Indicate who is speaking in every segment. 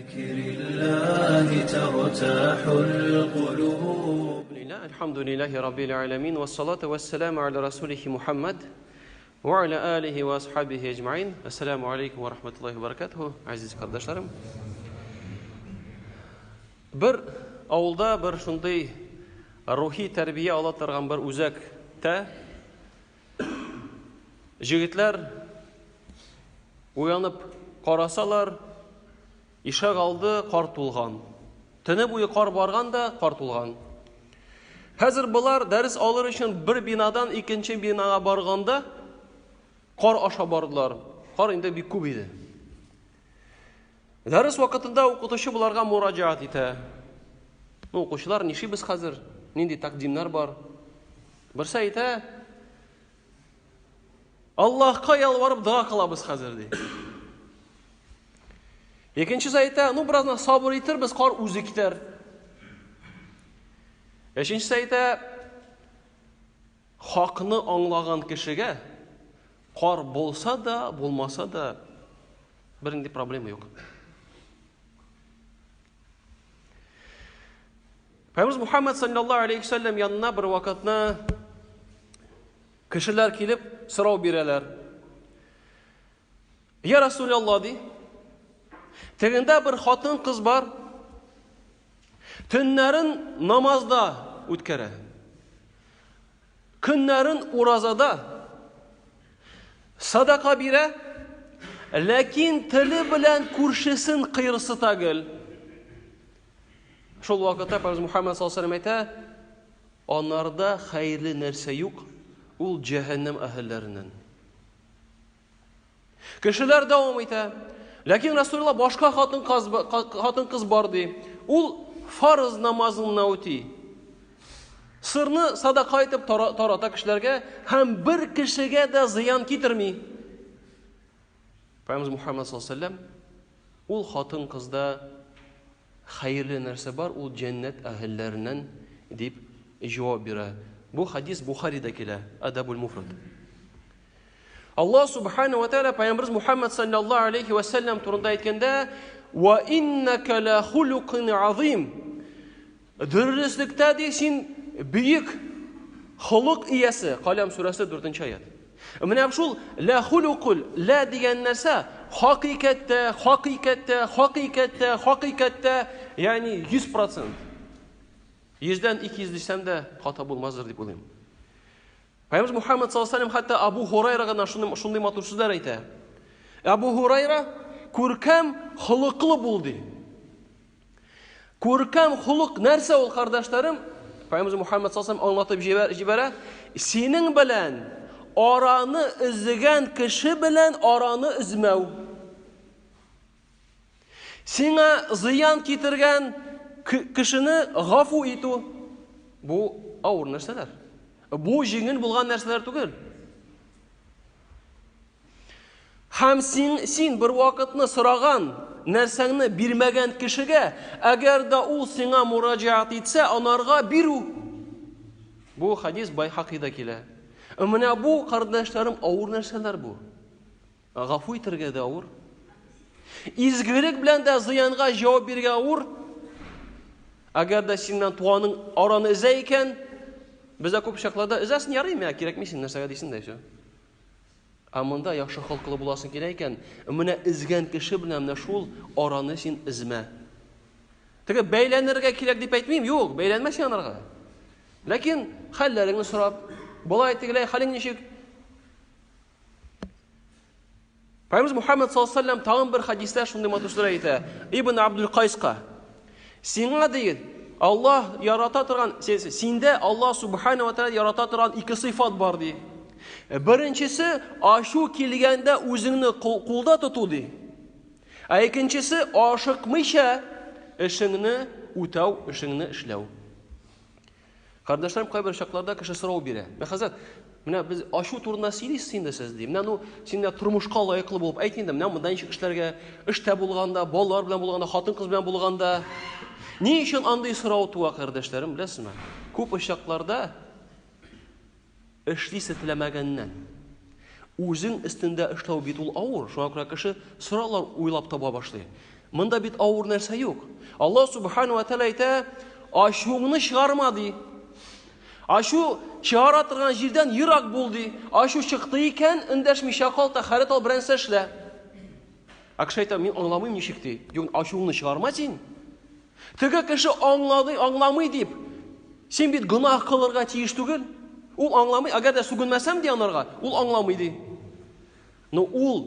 Speaker 1: بذكر الله ترتاح القلوب.
Speaker 2: الحمد لله رب العالمين والصلاة والسلام على رسوله محمد وعلى آله وأصحابه أجمعين. السلام عليكم ورحمة الله وبركاته. Aziz kardeşlerim. Бер авылда бер шундый рухи тәрбия ала торган бер үзәктә җегетләр уянып карасалар, ишек алды кар тулган. Төне буе кар барган да кар тулган. Хәзер болар дәрес алыр өчен бер бинадан икенче бинага барганда кар аша бардылар. Кар инде бик күп иде. Дәрес вакытында укытучы боларга мураҗаат итә. Ну, укучылар, нишлибез хәзер? Нинди тәкъдимнәр бар? Берсе әйтә, Аллаһка ялварып дога кылабыз хәзер, ди. Икенчесе әйтә, ну, бераз сабыр итербез, кар үзе китәр. Өченчесе әйтә, хакны аңлаган кешегә кар булса да, булмаса да, бернинди проблема юк. Пәйгамбер Мухаммад саллаллаһу алейхи вәсәлләм янына бер вакытны кешеләр килеп сорау бирәләр. Я Расулаллах ди. Тегендә бер хатын кыз бар. Төннәрен намазда үткәрә. Көннәрен уразада садака бирә, ләкин теле белән күршесен кыерсыта гел. Шул вакытта Пәйгамбер Мухаммад саллаллаху алейһи әйтә, анарда хәерле нәрсә юк, ул җәһәннәм әһелләреннән. Кешеләр дәвам итә. Ләкин Расулулла башка хатын-кыз хатын-кыз бар ди. Ул фарыз намазын гына үти. Сырны садака итеп тарата кешеләргә һәм бер кешегә дә зыян китерми. Пәйгамбер Мухаммад саллаллаху алейһи вәсәлләм ул хатын-кызда хәерле нәрсә бар, ул җәннәт әһелләреннән дип җавап бирә. Бу хадис Бухарида килә, Адабул Муфрад. Аллаһ субхана ва тааля пәйгамбәребез Мухаммад саллаллаһу алейхи ва саллям турында әйткәндә, "Ва иннака ла хулукин азим." Дөреслектә ди син бөек холык иясе. Калям сүрәсе 4 аят. Менә шул ла хулукул, ла дигән нәрсә хакыйкатьтә, хакыйкатьтә, хакыйкатьтә, хакыйкатьтә, ягъни 100%. Йөздән 200 дисәм дә хата булмаздыр дип уйлыйм. Пәйгамбер Мухаммад саллаллаху алейһи хәтта Абу Һурайрага гына шундый, шундый матур сүзләр әйтә. Абу Һурайра күркәм холыклы бул ди. Күркәм холык нәрсә ул, кардәшләрем? Пәйгамбер Мухаммад саллаллаху алейһи аңлатып җибәрә. Синең белән араны өзгән кеше белән араны өзмәү. Сиңа зыян китергән кешене гафу итү. Бу авыр нәрсәләр. Бу җиңел булган нәрсәләр түгел. Һәм син, син бер вакытны сораган нәрсәңне бирмәгән кешегә, әгәр дә ул сиңа мураҗаат итсә, анарга бирү. Бу хадис Байхакида килә. Менә бу, кардәшләрем, авыр нәрсәләр бу. Гафу итәргә дә авыр. Изгелек белән дә зыянга җавап бирергә авыр. Әгәр дә синнән туганың араны эзә икән, бездә күп чакларда эзәсен ярый, миңа кирәкми син нәрсәгә дисен дә все. Ә монда яхшы холыклы буласың килә икән, менә эзгән кеше белән менә шул араны син эзмә. Теге бәйләнергә кирәк дип әйтмим, юк, бәйләнмә син анарга. Ләкин хәлләреңне сорап, болай тегеләй хәлең ничек? Пәйгамбер Мухаммад саллаллаху алейһи тагын бер хадистә шундый матур сүзләр әйтә. Ибн Абдул Кайска. Сиңа ди, Аллаһ ярата торган, синдә Аллаһ субхана ва тааля ярата торган ике сыйфат бар ди. Беренчесе ашу килгәндә үзеңне кулда тоту ди. Ә икенчесе ашыкмыйча эшеңне үтәү, эшеңне эшләү. Кардәшләрем, кайбер чакларда кеше сорау бирә. Менә хәзрәт, менә без ачу турында сөйлисез инде сез, ди. Менә ну, син менә тормышка лаеклы булып әйт инде, менә монда ничек эшләргә, эштә булганда, балалар белән булганда, хатын-кыз белән булганда. Ни өчен андый сорау туа, кардәшләрем, беләсезме? Күп очракларда эшлисе теләмәгәннән. Үзең өстендә эшләү бит ул авыр. Шуңа күрә кеше сораулар уйлап таба башлый. Монда бит авыр нәрсә юк. Аллаһ субхану ва тәгалә әйтә, ачуыңны чыгарма ди. Ачу чыгара торган җирдән ерак бул ди. Ачу чыкты икән, эндәшмичә кал, тәһарәт ал, берәр нәрсә эшлә. Ә кеше әйтә, мин аңламыйм ничек ди. Юк, ачуыңны чыгарма син. Теге кеше аңлады, аңламый дип, син бит гөнаһ кылырга тиеш түгел. Ул аңламый, әгәр дә сүгенмәсәм ди анарга, ул аңламый ди. Но ул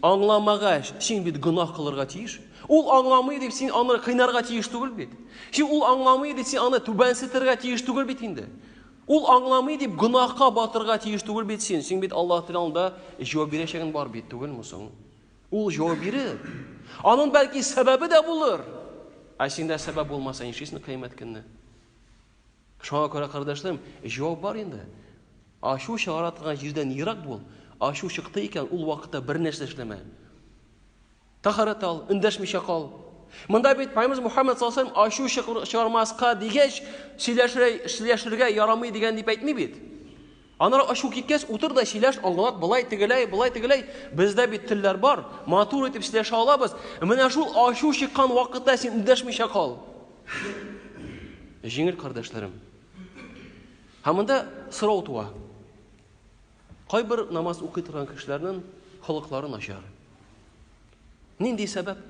Speaker 2: аңламагач, син бит гөнаһ кылырга тиеш. Ул аңламый дип, син аны кыйнарга тиеш түгел бит. Син ул аңламый дип, син аны түбәнсетергә тиеш түгел бит инде. Ул аңламый дип, гөнаһка батырга тиеш түгел бит син. Син бит Аллаһ Тәгалә алдында җавап бирәчәгең бар бит, түгелме соң? Ул җавап бирер. Аның бәлки сәбәбе дә булыр. Ә синдә сәбәп булмаса, нишлисең кыямәт көнне? Шуңа күрә, кардәшләрем, җавап бар инде. Ачу чыгара торган җирдән ерак бул. Ачу чыкты икән, ул вакытта бер нәрсә эшләмә. Тәһарәт ал, эндәшмичә кал. Монда бит Пәйгамбер Мухаммад саллаллаху алейһи ачу чыгармаска дигәч, сөйләшергә, сөйләшергә ярамый дигән дип әйтми бит. Аннары ачу киткәч, утыр да сөйләш, аңлат, болай тегеләй, болай тегеләй. Бездә бит телләр бар, матур итеп сөйләшә алабыз. Менә шул ачу чыккан вакытта син эндәшмичә кал. Җиңел, кардәшләрем. Һәм монда сорау туа. Кайбер намаз укый торган кешеләрнең холыклары начар. Нинди сәбәп?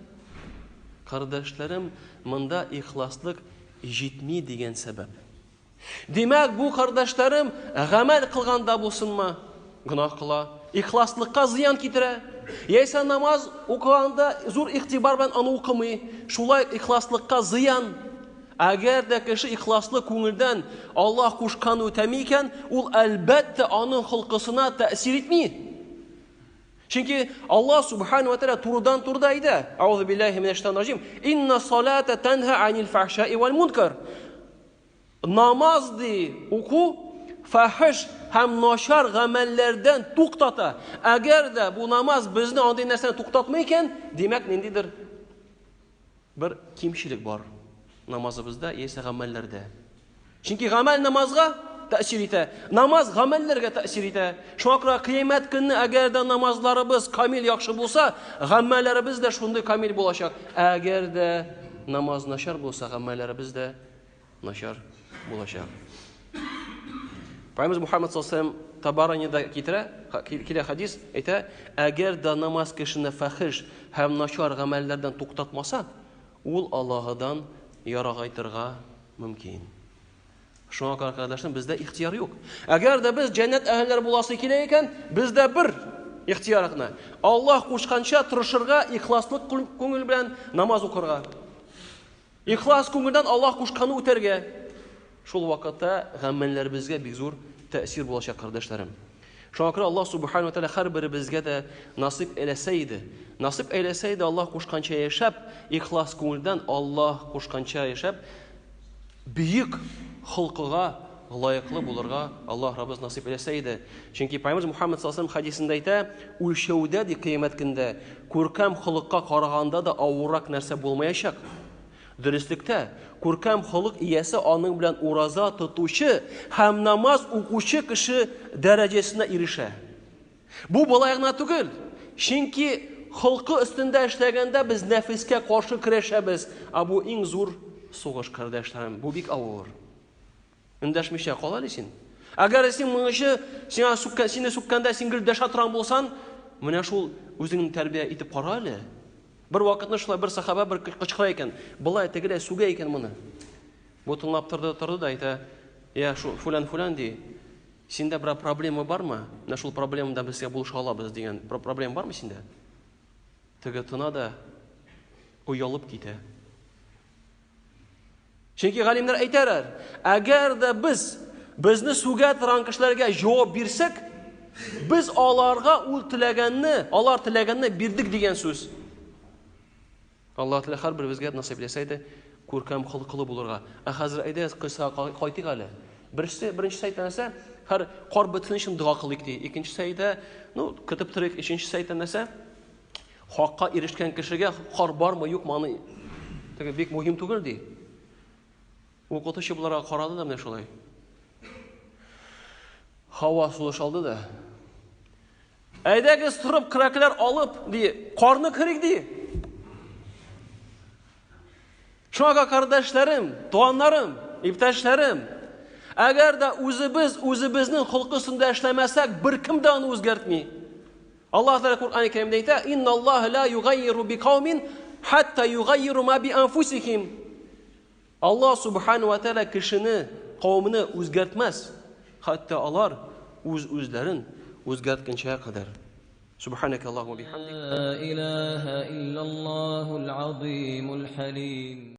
Speaker 2: Кардәшләрем, монда ихласлык җитми дигән сәбәп. Димәк, бу кардәшләрем гамәл кылганда булсынмы, гөнаһ кыла, ихласлыкка зыян китерә. Яисә намаз укыганда зур игътибар белән аны укымый, шулай ихласлыкка зыян. Әгәр дә кеше ихласлы күңелдән Аллаһ кушканны үтәми икән, ул әлбәттә аның холкысына тәэсир итми. Чөнки Аллаһ субхану ва тааля турыдан-турыда әйтә: Аузу биллаһи минәш шайтанир раҗим. Инна салата танһа анил фахшаи вал мункар. Намаз ди уку фахиш һәм начар гамәлләрдән туктата. Әгәр дә бу намаз безне андый нәрсәдән туктатмый икән, димәк, ниндидер бер кимчелек бар намазыбызда яисә гамәлләрдә. Чөнки гамәл намазга тәэсир итә, намаз гамәлләргә тәэсир итә. Шуңа күрә кыямәт көнне әгәр дә намазларыбыз камил яхшы булса, гамәлләребез дә шундый камил булачак. Әгәр дә намаз начар булса, гамәлләребез дә начар булачак. Пәйгамбер Мухаммад саллаллаху Табаранида китерә, килә хадис, әйтә, әгәр дә намаз кешене фәхиш һәм начар гамәлләрдән туктатмаса, ул Аллаһыдан ярагайтырга мөмкин. Шуңа күрә, кардәшләрем, бездә ихтияр юк. Әгәр дә без җәннәт әһелләре буласы килә икән, бездә бер ихтияр гына. Аллаһ кушканча тырышырга, ихласлык күңел белән намаз укырга. Ихлас күңелдән Аллаһ кушканны үтәргә. Шул вакытта гамәлләребезгә бик зур тәэсир булачак, кардәшләрем. Шуңа күрә Аллаһ субхану ва тәгалә һәрберебезгә дә насыйп әйләсә иде. Насыйп әйләсә иде Аллаһ кушканча яшәп, ихлас күңелдән Аллаһ кушканча яшәп, бөек холкыга лаеклы булырга Аллаһ Раббыбыз насыйп әйләсә иде. Чөнки Пәйгамбер Мухаммад саллаллаху алейһи хәдисендә әйтә, үлчәүдә ди кыямәт көндә күркәм холыкка караганда да авыррак нәрсә булмаячак. Дөреслектә, күркәм холык иясе аның белән ураза тотучы һәм намаз укучы кеше дәрәҗәсенә ирешә. Бу болай гына түгел. Чөнки холкы өстендә эшләгәндә без нәфескә каршы көрәшәбез. Ә бу иң зур сугыш, кардәшләрем. Бу бик авыр. Эндәшмичә кал әле син. Әгәр син моңынчы сиңа сүккән, сине сүккәндә син гел дәшә торган булсан, менә шул үзеңне тәрбия итеп кара әле. Бер вакытны шулай бер сахаба бер кычкыра икән. Болай тегеләй сүгә икән моны. Бу тыңлап торды, торды да әйтә, я шул фулан-фулан ди. Синдә берәр проблема бармы? Менә шул проблемада без сиңа булыша алабыз дигән проблема бармы синдә? Теге тына да оялып китә. Чөнки галимнәр әйтәләр, әгәр дә без безне сүгә торган кешеләргә җавап бирсәк, без аларга ул теләгәнне, алар теләгәнне бирдек дигән сүз. Аллаһ Тәгалә һәрберебезгә насыйп итсә иде, күркәм холыклы булырга. Ә хәзер әйдәгез кыйссага кайтыйк әле. Беренчесе, беренчесе әйтә нәрсә? Һәр кар бетсен өчен дога кылыйк ди. Икенчесе әйтә, ну, көтеп торыйк. Өченчесе әйтә нәрсә? Хакка ирешкән кешегә кар бармы, юкмы, аны теге бик мөһим түгел ди. Укытучы боларга карады да менә шулай. Һава сулыш алды да. Әйдәгез торып көрәкләр алып, ди, карны керик, ди. Шуңа кардәшләрем, туганнарым, иптәшләрем, әгәр дә үзебез үзебезнең холкы өстендә эшләмәсәк, беркем дә аны үзгәртми. Аллаһ Тәгалә Коръән Кәримдә әйтә: "Инналлаһа ла югайиру бикаумин хатта югайиру ма би анфусихим." Аллаһ субхану ва тәгалә кешене, кавемне үзгәртмәс, хәтта алар үз-үзләрен үзгәрткәнчә кадәр. Субханaka Аллаһу бихамдик.
Speaker 1: لا إله إلا الله العظيم الحليم.